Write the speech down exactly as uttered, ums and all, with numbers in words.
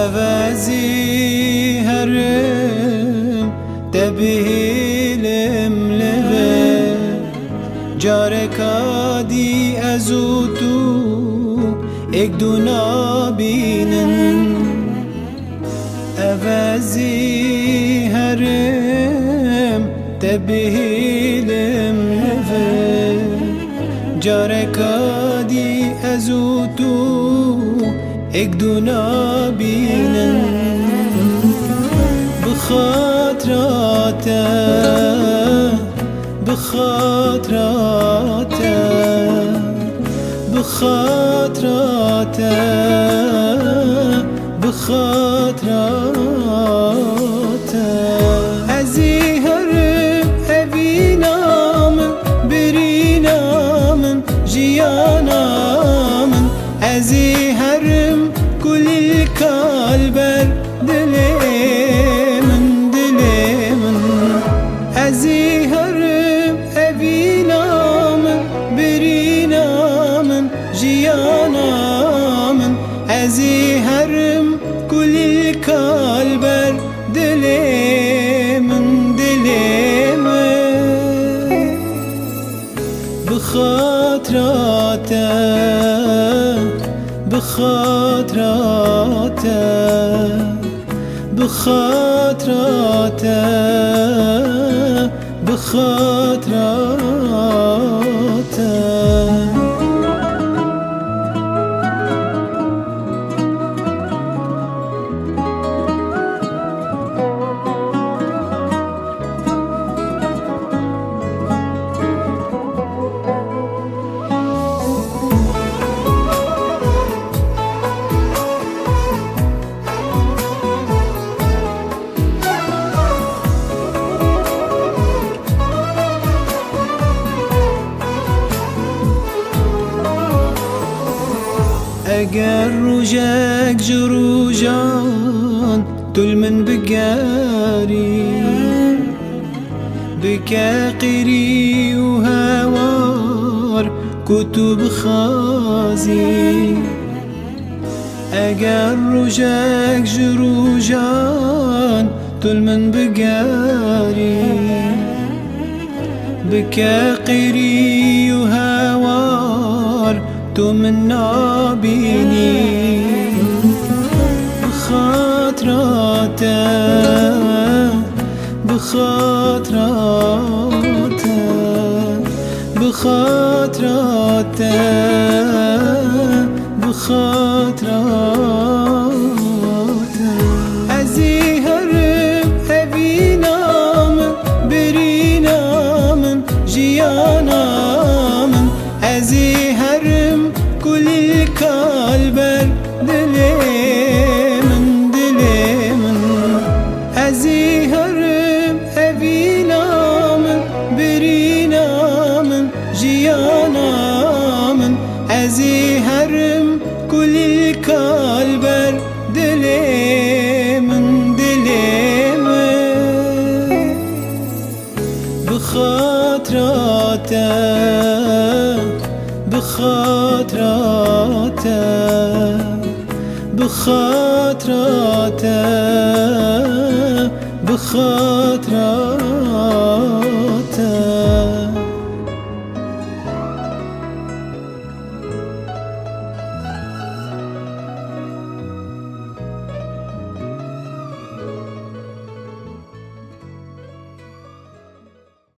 Ev ez ê herim, te bihêlim li vir. Careka dî ez û tu êk du nabînin. Ev ez ê herim, te bihêlim li vir. Careka dî ez û tu êk du nabînin. Bi xatira te, bi xatira te, bi xatira te, bi xatira te. Ez ê herim, evîna min, birîna min, jiyana min. Ez ê herim, kulîlka li ber dilê min, dilê min. Ez ê herim, evîna min, birîna min, jiyana min. Ez ê herim, kulîlka li ber dilê min, dilê min. Bi xatira te, bi xatira te, bi xatira te, bi xatira te. Eger rojek ji rojan tu li min bigerî, bike qîrî û hewar ku tu bixwazî. Eger rojek ji rojan tu li min bigerî, bike qîrî û hewar tu min nabînî. Bi xatira te, bi xatira te, bi xatira te, bi xatira te. Ez ê herim, evîna min, birîna min, jiyana min. Ez ê herim, kulîlka li ber dilê min, dilê min. Ez ê herim, evîna min, birîna min, jiyana min. Ez ê herim, kulîlka li ber dilê min, dilê min. Bi xatira te, bi xatira te, bi xatira te, bi xatira